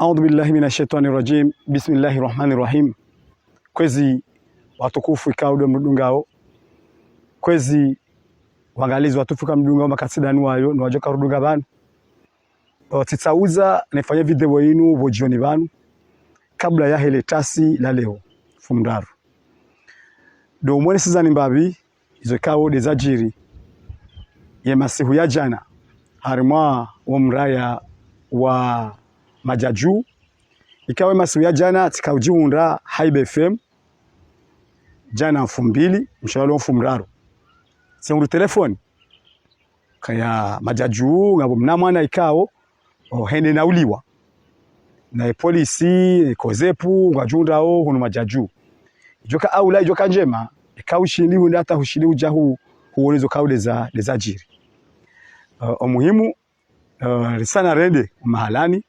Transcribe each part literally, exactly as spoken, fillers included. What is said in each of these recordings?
أعوذ بالله من الشيطان الرجيم. بسم الله الرحمن الرحيم. Kwezi watukufu ikao ndo mridungao. Kwezi wangalizi watukufu ikao mridungao makati danu wayo, no wadjo ka ridunga pvanu. O, tsitsauza nifanye video inu pvo djioni pvanu, kabla yahe le tasi la leo, mfumoraru. Ndo mweneseza ni mbapvi, izo ikao nde zadjiri ye masihu ya djana, harimwa wo mraya wa Madjadjuu, ikao ye masihu ya djana, tsika udjihundra Haiba F M, djana mfumbili, mshelea leo mfumoraru. Tsihundru telefoni, kaya Madjadjuu, ngapvo mna mwana ikao, o, hende na uliwa. Na ye polisi, ye kozepu, ngwadjihundrao, hunu Madjadjuu. Idjoka aula, idjoka ndjema, ikao ushindi hundra hata ushindi udja hu, huone izo ikao nde za, nde zadjiri. O, o muhimu, o, risana rende, mahalani,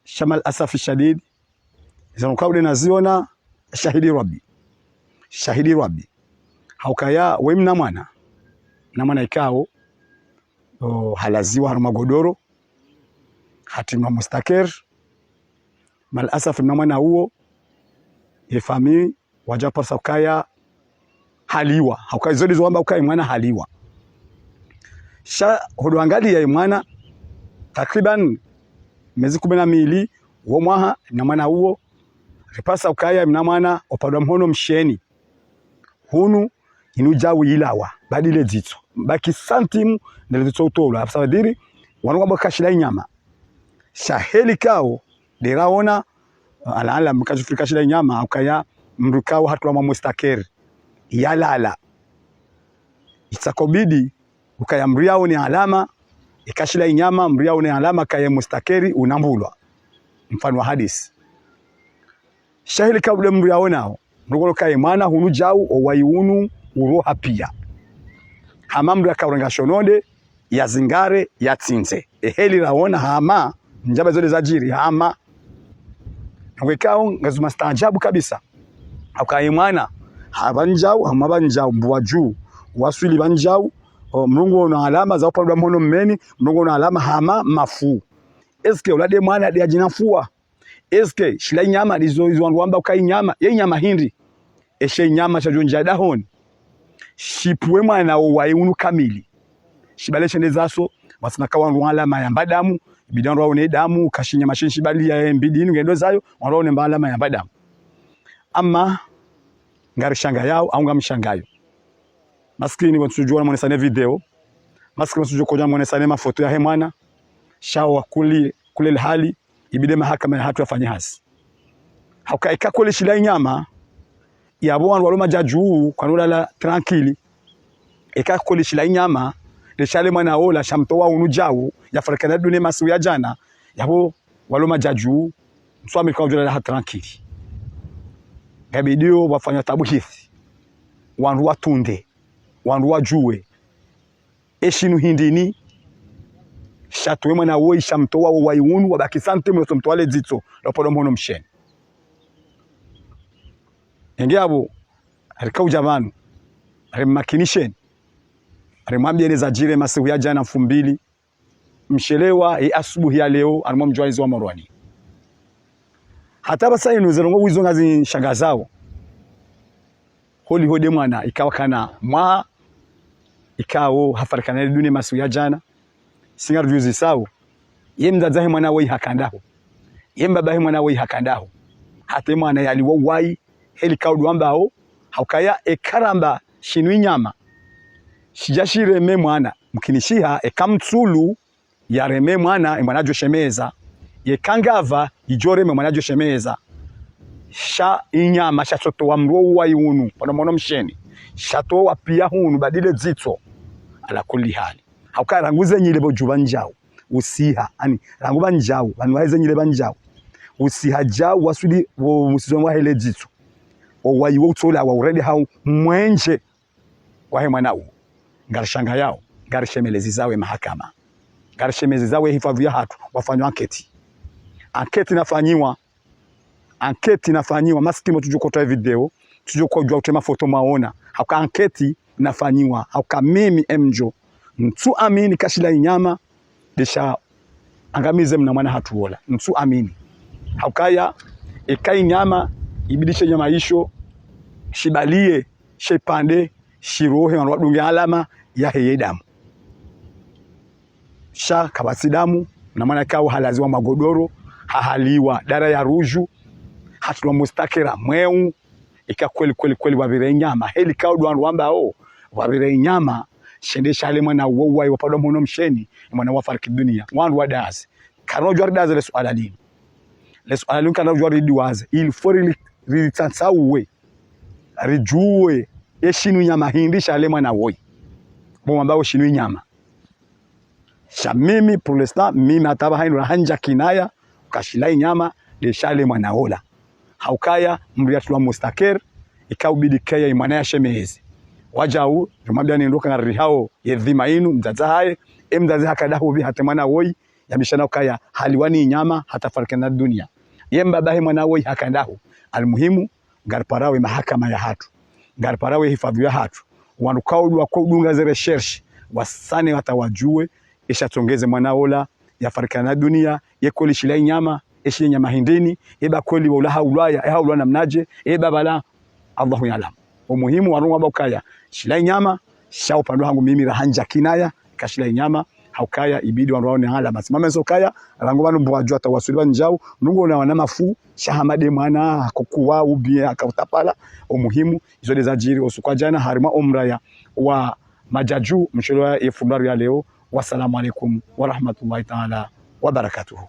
sha mal asafi shadid, izo ikao nde naziona, shahidi Rabbi. Shahidi Rabbi. Haukaya we mna mwana. Mna mwana ikao, o, halaziwa harumwa godoro, hatimwa mustaker. Mal asafi mna mwana uwo, ye famiyi, wadja parisa ukaya haliwa. Haukaya izo ndizo wamba ukaya mwana haliwa. Sha hodo angalia ye mwana, takriban mezi kume na mili, wo mwaha, mna mwana uwo, riparisa ukaya mna mwana, opvandwa mhono msheni. Hunu, inu djau ilawa, badi le dzitso. Baki santimu, nde le dzitso utolwa. Hapvasa wadiri, wanu wamba kashila inyama. Sha heli ikao, nde raona, ala ala, mdru kadjifiri kashila inyama, haukaya mdru ikao hatulwa mwa mustaker. Yalala. Itsakobidi, ukaya mdru yaone alama, ikashila inyama, mdru yaone alama, kaya mustaker, unambulwa. Mfano wa hadisi. Sha heli ikao nde mdru yaonao, mdru kono kaye mwana hunu djau, owai unu, uroha pia. Hama mdru yakaurenga shononde, yazingare, yatsindze. Eheli raona hama, ndjaba izo nde zadjiri, hama. Ngwe ikao, ngazi mastaajabu kabisa. Haukaye mwana, hapvandjau, hama pvandjau, mbwa dju, waswili pvandjau, o, mdru nguono alama, za upvandwa mhono mmeni, mdru nguono alama, hama, mafu. Est-ce que ula nde mwana nde adjina fua? Est-ce que shila inyama ndizo izo wandru wamba uka inyama? Ye inyama hindri? Eshe inyama shadjo ndjia dahoni, shipvuwe mwana owai unu kamili. Shibale shende zaso, wasina ka wandru wala mayamba damu, ibidi wandru waone damu, kashi inyama shini shibali ya mbidi inu ngendo zayo, wandru waone mba alama yamba damu. Ama, ngarishangayao, au ngamshangayo. Maskini, wantsudjuwa na mwonesane video. Maskini, wantsudjuwa kodja mwonesane mafoto yahe mwana. Sha wa kuli, kule hali, ibidi mahakama yahatru yafanye hazi. Hauka eka kole shila inyama, yapvo wandru walo Madjadjuu, kwanu lala tranquille. Eka kole shila inyama, nde shale mwana ola, shamtowa unu djau, yafarikana dune masihu ya djana, yapvo walo Madjadjuu, ntsu amini ka udjo lala ha tranquille. Ngabidiyo wafanya tabuhithi, wandru watunde, wandru wadjuwe, eshinu hindri ni, shatowe mwana woyi, shamtowa owai unu, wabaki santimu, nosomtowa le dzitso, lopvodo mhono msheni. Enge apvo, arika udja pvanu, ari mmakinisheni, ari mwambiyeni zadjiri masihu ya djana mfumbili, mshelewa, ye asubuhi ya leo, harimwa mdji wa Moroni. Hata pvasa inu ze ndrongoo wizo ngazinishangazao. Holiho nde mwana, ikao kana mwaha, ikao hafarikana ne dune masihu ya djana. Singa rudjuzi sawu. Ye mdzadze wahe mwana woyi haka ndaho. Ye mbaba wahe mwana woyi haka ndaho. Hata ye mwana yaliwa owai, heli kaudu wambao, haukaya eka ramba shinu inyama, shidja shireme mwana, mkinishiha, eka mtsulu yareme mwana, ye mwana djo shemeza. Yeka ngapva, idjo reme mwana djo shemeza. Sha inyama, sha shotowa mdru owai unu, pvodo mhono msheni. Shatowa piya hunu, badile dzitso. Ala kulli hali. Hauka rangu ze nyile pvo dju pvandjau. Usiha, ani, rangu pvandjau, pvanu wahe ze nyile pvandjau. Usiha djau, waswili, wo musizoni wahe le dzitso. Owai wo utsola, wa urende hau, mwenje. Wahe mwana uwo. Ngarishangayao, ngarishemelezi zawe mahakama. Ngarishemelezi zawe hifadhu yahatru, wafanywa anketi. Anketi nafanyiwa. Anketi nafanyiwa, maskini mtsudjo kotowa video, mtsudjo kodjuwa utrema foto mwaona. Hauka anketi nafanyiwa, hauka mimi M J O. Ntsu amini ka shila inyama, nde sha angamize mna mwana hatru wola. Ntsu amini. Haukaya, eka inyama, ibidi she nyama isho, shibaliye, shipvandre, shirohe, wandru wadunge alama yahe ye damu. Sha kapvatsi damu, na mwana ikao halaziwa magodoro, hahaliwa dara ya ruju, hatulwa mustakera mweu, ika kweli, kweli, kweli, pvapvire inyama. Heli kao ndo wandru wambao, pvapvire inyama, shende shale mwana woyi, wapvandwa mhono msheni, mwana wafariki dunia. Wandru wadazi. Karina udjuwa ridazi le suala linu. Le suala linu karina udjuwa ridiwaze. Il faut rili-, rilitsantsauwe. Ridjuwe. Ye shinu inyama hindri shale mwana woyi. Bo mwambao shinu inyama. Sha mimi, pour l'instant, mimi hata pvahanu rahandza kinaya, uka shila inyama, nde shale mwana ola. Haukaya, mdru yatulwa mustakera, ika ubidi kaya imwana ya shemezi. Wadjau, rimwambia ni ndoka ngarihao, ye dhima inu, mdzadze hahe, e mdzadze haka daho pvi hata mwana woyi, yamishana ukaya, haliwa ni inyama, hata farikana dunia. Ye mbaba he mwana woyi haka daho. Almuhimu, ngariparawo ye mahakama yahatru. Ngariparawo ye hifadhu yahatru. Wandru kao ndo wako udunga ze recherche. Wasane hata wadjuwe, esha tsongeze mwana ola, yafarikana dunia, ye kweli shila inyama, eshi inyama hindrini, eba kweli wa ula haulwa ya, e haulwa namnadje, eba bala, Allahu yaalam. Umuhimu wandru wamba ukaya, shila inyama, sha upvandre hangu mimi rahandza kinaya, kashila inyama, haukaya, ibidi wandru waone alama. Simame so kaya, rangu pvanu mbwa djuwa tawasuli pvanu ndjau, nungu na wana mafu, sha hamade mwana, hakokuwa, ubie, hakautapala, umuhimu, izo nde zadjiri, usiku wa djana, harimwa omraya wa madjadju, mshelo ye fundaru ya leo, wassalamu alaikum, warahmatullahi taala, wabarakatuhu.